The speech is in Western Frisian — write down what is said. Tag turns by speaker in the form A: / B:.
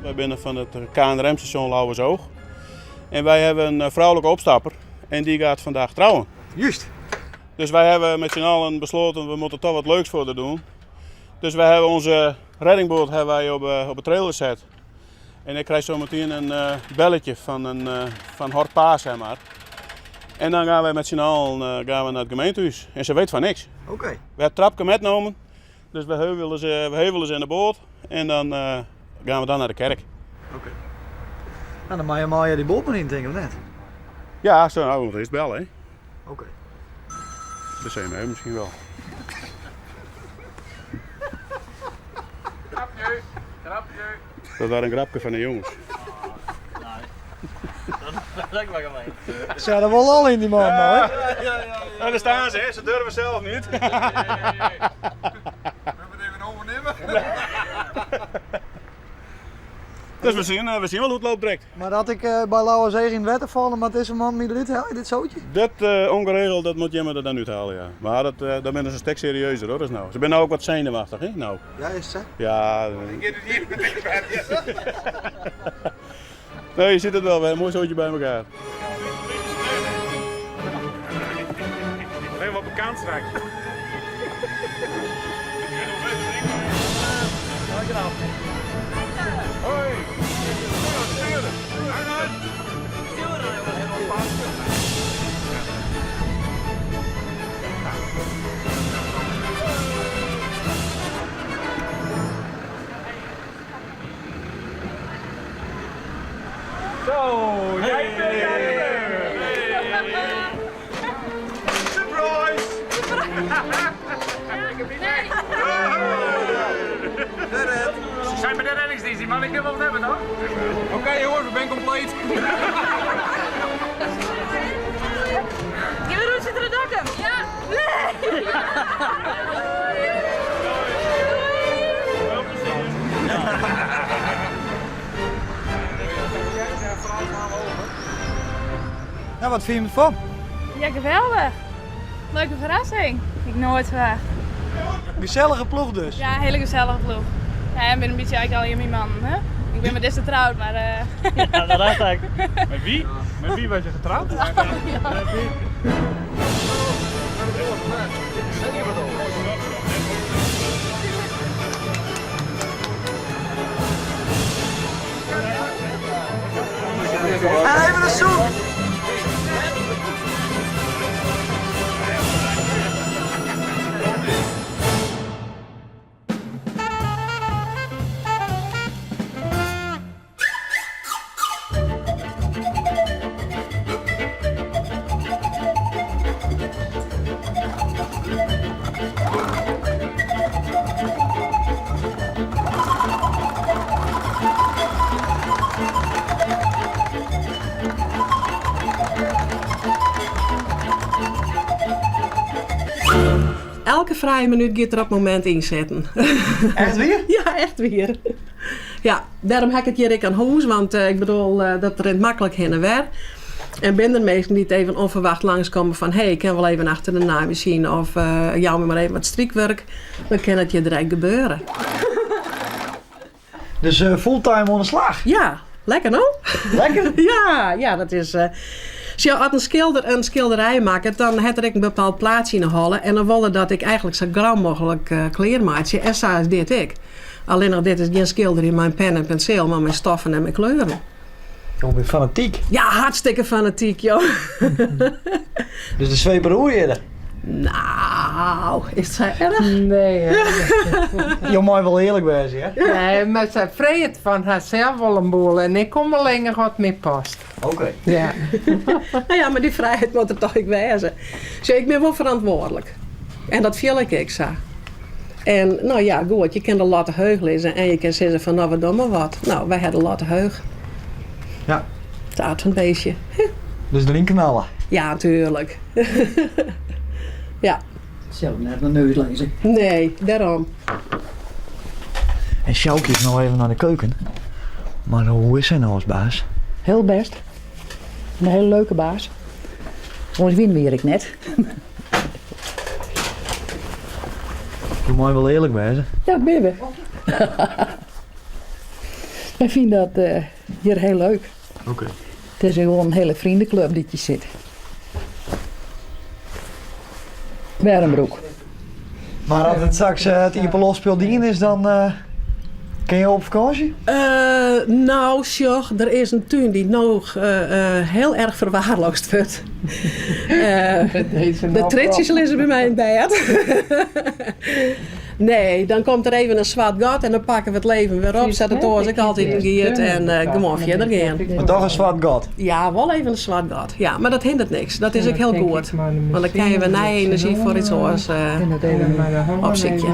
A: Wy binne fan it KNRM-stasjon Lauwersoog. En wy hawwe in froulike opstapper en dy gaat vandaag trouwen.
B: Juist.
A: Dus wy hawwe met z'n allen besloten, we moatte toch wat leuks foar har doen. Dus wy hawwe onze reddingboat hawwe wy op, op de trailer set. En ik krij zo meteen in belletje fan, in, fan har pa, zeg maar. En dan gaan wy met z'n allen gaan we nei it gemeentehuis. En se wit fan niks.
B: Oké.
A: We hawwe trapke metnommen. Dus we heuvelen ze, we heuvelen ze in de boat. En dan gaan we dan nei de kerk.
B: Oké. Nou, dan mei je die boat mar yn, tink ik, of net?
A: Ja, zo, nou, we moeten eerst bellen, hè.
B: Oké.
A: De CME misschien wel.
C: Grapje, grapje.
A: Dat was in grapke fan de jongens.
C: Dat is wel gemeen.
B: Ze hadden wel al in die man, ja.
A: Ja, ja, ja. daar staan ze, hè. ze durven zelf niet.
C: We hebben het even overnemen.
A: Dus we zien, we zien wel hoe het loopt direct.
B: Maar dat ik by Lauwerseach yn it wetter falle, mar dizze man my derút helje, dit zootje?
A: Dat ongeregeld, dat moet jimme der dan úthalen, ja. Maar dat, dan binne se in stik serieuzer hoor, as no. Se binne no ek wat senuwachtich, hè, no.
B: Ja, is it sa?
A: Ja.
C: Ik gean it hjir meteen wer.
A: Nee, je ziet het wel, we hebben een mooi zootje bij elkaar.
C: Even op de kant straks. Hoi. Zo, jij bent daar Surprise! Ze zijn bij de reddingsdienst, die man, ik wil wel wat hebben, toch? Oké jongens, we zijn compleet.
D: Gean we rûntsje troch Dokkum? Ja! Nee!
B: Nou, wat fine je derfan?
D: Ja, geweldich. Leuke ferrassing. Ik noait ferwachte.
B: Gesellige ploech dus.
D: Ja, hiele gesellige ploech. Ja, ik bin in bytsje eigentlik allegear myn mannen. Hè? Ik bin mei dizze troud, mar...
C: Ja, dat dacht ik. Met wie? Met wie was je getrouwd?
B: En even de soep!
E: Elke frije minút giet der op it momint ynsetten.
B: Echt wier?
E: Ja, echt wier. Ja, dêrom ha ik it hjir ek oan hûs, want ik bedoel, dat rint maklik hinne en wer. En binne der minsken dy't even ûnferwacht langskomme fan hé, ik kin wol even achter de naaimachine of jou my mar even wat strykwurk, dan kin it hjir direkt gebeure.
B: Dus fulltime oan de slach?
E: Ja, lekker no?
B: Lekker?
E: Ja, ja, dat is. Sjoch, as in skilder in skilderij makket, dan hat er ek in bepaald plaatsje yn 'e holle en dan wol er dat ek eigentlik sa grau mooglik klearmeitsje. En sa is dit ek. Allinnich dit is gjin skilderjen mei in pen en penseel, mar mei stoffen en mei kleuren.
B: Jo binne fanatyk.
E: Ja, hartstikke fanatyk, joh.
B: Dus de sweper oer hjirre?
E: Nou, is it sa erch?
F: Nee.
B: Jo meie wol earlik wêze, hear.
F: Nee, mar sy freget fan harsels wol in boel en ik kom allinnich wat my past.
B: Oké.
F: Ja.
E: Nou ja, mar dy frijheid moat der toch ek wêze. Sjoch, ik bin wol ferantwurdlik. En dat fiel ik ek sa. En no ja, goed, je kinne de latte heech lizze en je kinne sizze fan no, we dogge mar wat. No, wy ha de latte heech.
B: Ja.
E: It aard fan it beestje.
B: Dus deryn knalle?
E: Ja, natuerlik. Ja.
G: Sil net mei neus lizze.
E: Nee, dêrom.
B: En Sjoukje is no even nei de keuken. Mar hoe is sy no as baas?
G: Hiel bêst. In hiele leuke baas. Oars wiene we hjir ek net.
B: Jo meie wol earlik wêze.
G: Ja, binne we. Wy fine dat hjir hiel leuk.
B: Oké.
G: It is gewoan in hiele freoneklup dy't hjir sit. Wêrenbroek.
B: Mar as it straks it iepenloftspul dien is, dan kinne jo op fakânsje?
E: No, sjoch, der is in tún dy't no hiel erch ferwaarloosd wurdt. De triedsjes lizze by my yn bêd. Nee, dan komt der even in swart gat en dan pakke we it leven wer op, sa't it oars ek altyd giet en gewoan fierder gean.
B: Mar toch in swart gat?
E: Ja, wol even in swart gat. Ja, mar dat hindert niks. Dat is ek hiel goed. Want dan krije we nije enerzjy foar iets oars opsykje.